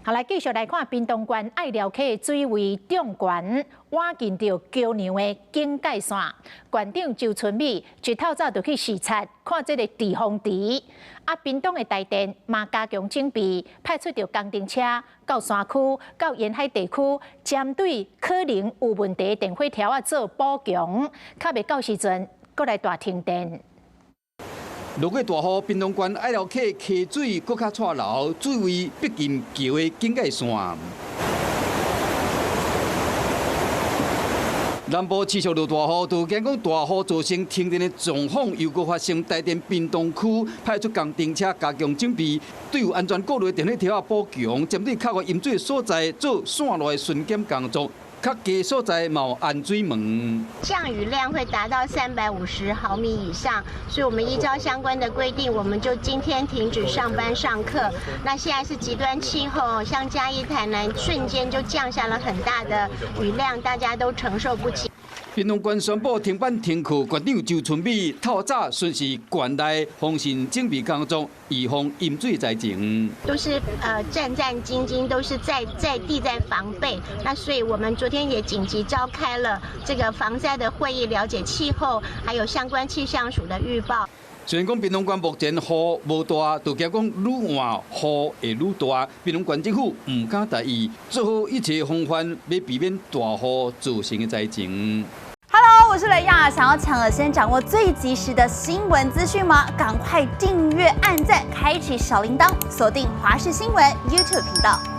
好，來繼續來看屏東縣隘寮溪水位漲懸，倚近著橋梁的警戒線。縣長周春米一透早就去視察，看這个滯洪池。啊，屏東的台電嘛加強準備，派出著工程車到山區、到沿海地區，針對可能有問題的電火柱仔做補強，較袂到時陣閣來大停電。落過大雨，屏東縣隘寮溪溪水閣較掣流，水位逼近橋的警戒線。南部持續落大雨，就驚講大雨造成停電的狀況又閣發生。台電屏東區派出工程車加強準備，對有安全顧慮的電火柱仔補強，針對較高淹水所在做線路的巡檢工作。較低所在嘛有安水門。降雨量會達到350毫米以上，所以我們依照相關的規定，我們就今天停止上班上課。那現在是極端氣候，像嘉義、台南瞬間就降下了很大的雨量，大家都承受不起。屏東縣宣布停班停課，縣長周春米透早巡視縣內防汛準備工作，預防淹水災情。都是戰戰兢兢，都是在地在防備。那所以我們昨天也緊急召開了這個防災的會議，了解氣候，還有相關氣象署的預報。雖然講屏東縣目前雨無大，就驚講愈晚雨會愈大。屏東縣政府毋敢大意，做好一切防範，欲避免大雨造成的災情。 Hello，我是雷亞，想要搶先掌握最及時的新聞資訊嗎？趕快訂閱、按讚、開啟小鈴鐺，鎖定華視新聞 YouTube 頻道。